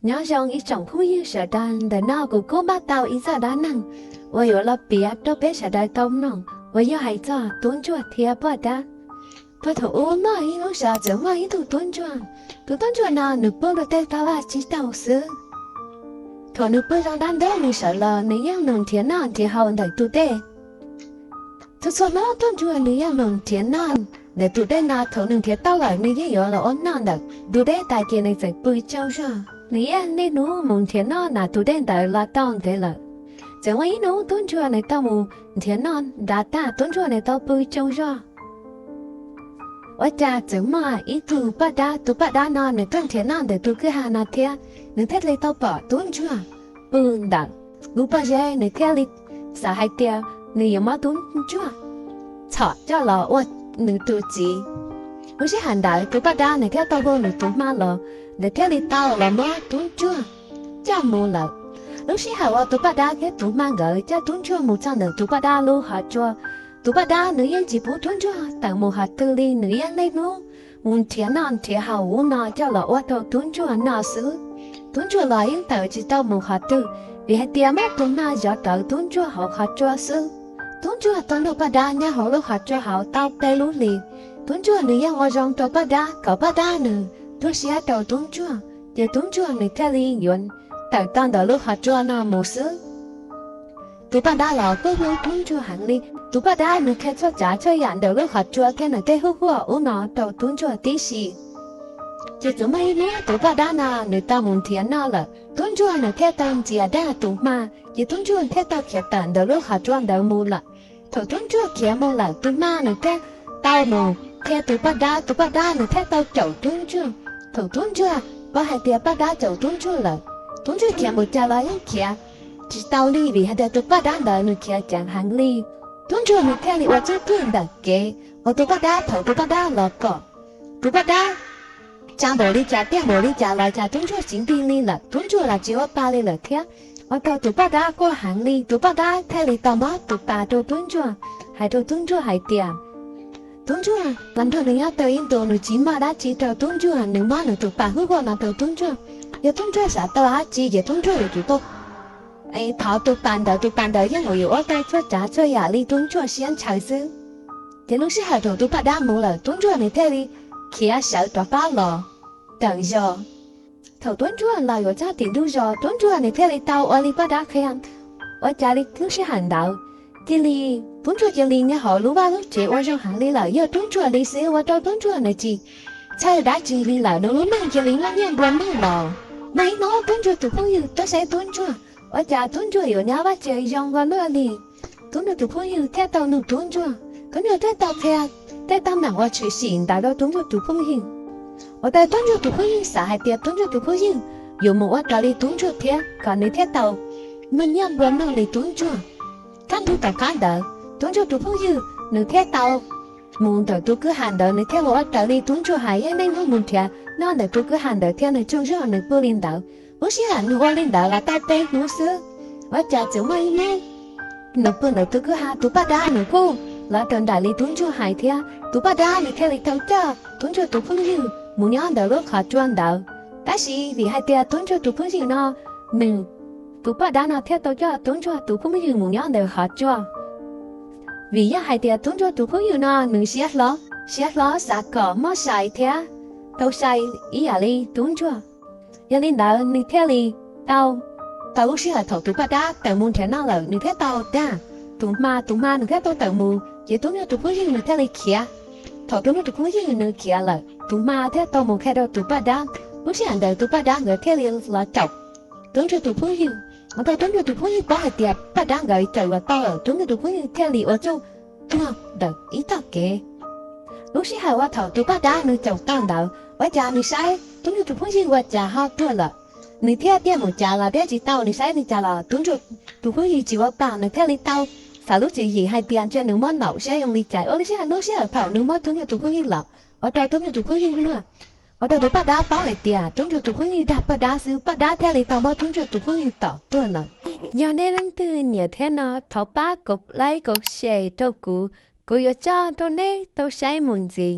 Nyob zoo ib tsoom phooj ywg sawv daws, ntawm no kuv kuj npaj tau ib zaj dab neeg uas yuav los piav rau peb sawv daws tau mloog uas yog hais txog tub ntsuag thiab poj dab. Puag thaum ub muaj ib lub sij hawm txawm muaj ib tug tub ntsuag. Tus tub ntsuag no nws pw rau tej toj vaj tsib taug xwb. Thaum nws pw zoo dab ntub nws sawv los nws yeej mus nrhiav noj nrhiav haus ntawm tus dej. Txhua txhua hnub tub ntsuag nws yeej mus nrhiav noj ntawm tus dej no, thaum nws nrhiav tau lawm nws yeej yuav los ua noj ntawm tus dej tas ces nws txawm pw tsaug zog. Nws yeej niaj hnub mus nrhiav noj nram tus dej ntawd los tau ntev lawm. Txawm muaj ib hnub tub ntsuag nws tau mus nrhiav noj nrad tag tub ntsuag nws tau pw tsaug zog. Ua cas txawm muaj ib tug poj dab, tus poj dab no nws tuaj nrhiav noj ntawm tus kwj ha no thiab, nws thiaj li tau pom tub ntsuag pw ntawm lub pob zeb, nws thiaj li xav hais tias nws yuav muab tub ntsuag txhom coj los ua nws tus txiv. Lub sij hawm ntawd tus poj dab nws thiaj tau hu nws tus hma los, nws thiaj li tau los muab tub ntsuag coj mus lawm. Lub sij hawm uas tus poj dab thiab tus hma nkawd coj tub ntsuag mus txog ntawm tus poj dab lub qhov tsua, tus poj dab nws yeej tsis pub tub ntsuag tawm mus qhov twg li, nws yeej niaj hnub mus nrhiav noj nrhiav haus ub no coj los ua rau tub ntsuag noj xwb. Tub ntsuag los yeej tawm tsis tau mus qhov twg, vim hais tias muaj tus hma zov rawv tub ntsuag hauv qhov tsua xwb. Tub ntsuag tau nrog poj dab nyob hauv lub qhov tsua hauv tau peb lub hlis. Tub ntsuag nws yeej ua zoo rau poj dab kom poj dab nws tu siab rau tub ntsuag, ces tub ntsuag nws thiaj li yuav tawm tau ntawm lub qhov tsua no mus xwb. Tus poj dab los kuj hlub tub ntsuag heev li. Tus poj dab nws qhia txhua tsav txhua yam ntawm lub qhov tsua thiab nws tej hwj huam ub no rau tub ntsuag tib si. Ces txawm muaj ib hnub tus poj dab no nws tau mus nrhiav noj lawm, tub ntsuag nws thiaj tau ntxias dag tus hma, ces tub ntsuag thiaj tau khiav tawm ntawm lub qhov tsua ntawd mus lawm. Thaum tub ntsuag khiav mus lawm tus hma nws thiaj tau mus qhia tus poj dab, tus poj dab nws thiaj tau caum tub ntsuag. Thaum tub ntsuag paub hais tias poj dab caum tub ntsuag lawm, tub ntsuag khiav mus cas los yeej khiav tsis tau li, vim hais tias tus poj dab ntawd nws khiav ceev heev li. Tub ntsuag nws thiaj li ua txuj tuag ntawm kev uas tus poj dab, thaum tus poj dab los kom tus poj dab tsa npaum li cas tiaj npaum li cas los cas tub ntsuag tsis nti li lawm, tub ntsuag los tsis ua pa li lawm thiab. Ua rau tus poj dab quaj heev li, tus poj dab thiaj li tau muab tus pas rau tub ntsuag, hais rau tub ntsuag hais tias tub ntsuag los nrog nws nyob tau ib ntus, nws tsis muaj dab tsi rau tub ntsuag, nws muab nws tus pas hwj huam no rau tub ntsuag. Yog tub ntsuag xav tau dab tsi ces tub ntsuag yuav tsum tau thov tus pas ntawd, tus pas ntawd yeej yuav ua tau txhua tsav txhua yam li tub ntsuag siab ntshaw xwb. Ces lub sij hawm thaum tus poj dab mus lawm, tub ntsuag nws thiaj li khiav sawv rov qab los tawm zos. Thaum tub ntsuag los yuav txog tim ntug zos, tub ntsuag nws thiaj li tau ua li poj dab qhia. Ua cas li lub sij hawm ntawd cia li, tub ntsuag cia li nyob hauv lub vaj lub tsev ua zoo heev li lawm, yog tub ntsuag li xwb, ua rau tub ntsuag nws tsis txhawj dab tsi li lawm, nws lub neej cia li muaj nyiaj nplua nuj los. Muaj ib hnub tub ntsuag tus phooj ywg tuaj saib tub ntsuag, ua cas tub ntsuag yuav nyob vaj tsev zoo ua luaj li. Tub ntsuag tus phooj ywg thiaj tau nug tub ntsuag, tub ntsuag thiaj tau qhia tej teeb meem uas tshwm sim ntawd rau tub ntsuag tus phooj ywg. Ua rau tub ntsuag tus phooj ywg xav hais tias tub ntsuag tus phooj ywg yuav mus ua raws li tub ntsuag thiab kom nws thiaj tau muaj nyiaj nplua nuj li tub ntsuag. Kaj ntug tom qab ntawd tub ntsuag tus phooj ywg nws thiaj tau mus ntawm tus kwj ha ntawd, nws thiaj mus ua raws li tub ntsuag hais, yeej niaj hnub mus nrhiav noj ntawm tus kwj ha ntawd thiab nws tsaug zog nws pw li ntawd. Lub sij hawm nws ua li ntawd los tau peb hnub xwb, ua cas txawm muaj ib hnub nws pw ntawm tus kwj ha, tus poj dab nws kuj los raws nraim li tub ntsuag hais thiab. Tus poj dab nws thiaj li tau coj tub ntsuag tus phooj ywg mus nyob ntawm lub qhov tsua ntawd. Tab sis vim hais tias tub ntsuag tus phooj ywg no, nws, tus poj dab no thiaj tau coj tub ntsuag tus phooj ywg mus nyob ntawm qhov tsua. Vim yog hais tias tub ntsuag tus phooj ywg no nws siab hlob, siab hlob xav kom muaj sai thiab tau sai ib yam li tub ntsuag. Yog li ntawd nws thiaj li tau, tau lub sij hawm thaum tus poj dab tawm mus nrhiav noj lawm nws thiaj tau dag tus hma, tus hma nws thiaj tau tawm mus, ces tub ntsuag tus phooj ywg nws thiaj li khiav. Thaum tub ntsuag tus phooj ywg nws khiav lawm, tus hma thiaj tau mus qhia rau tus poj dab. Lub sij hawm ntawd tus poj dab nkawd thiaj li los caum tub ntsuag tus phooj ywg. Ua rau tub ntsuag tus phooj ywg paub hais tias poj dab nkawd caum los tau lawm, tub ntsuag tus phooj ywg thiaj li ua txuj tuag ntawm ib tog kev. Lub sij hawm uas thaum tus poj dab nws caum tau ntawd, ua cas nws saib tub ntsuag tus phooj ywg ua cas ho tuag lawm, nws thiaj tiaj mus cas los thiaj tsis tau, nws saib li cas los tub ntsuag tus phooj ywg tsis ua pa, nws thiaj li tau xav lub tswv yim hais tias ntshe nws muab ntaus saib zoo li cas. Ua lub sij hawm, lub sij hawm thaum nws muab tub ntsuag tus phooj ywg los, ua rau tub ntsuag tus phooj ywg luag, ua rau tus poj dab paub hais tias tub ntsuag tus phooj ywg dag poj dab xwb, poj dab thiaj li tau muab tub ntsuag tus phooj ywg tom tuag lawm. Yog nej leej twg nyiam thiab no thov pab kom like kom share rau kuv, kuv yuav coj rau nej tau saib mus ntxiv.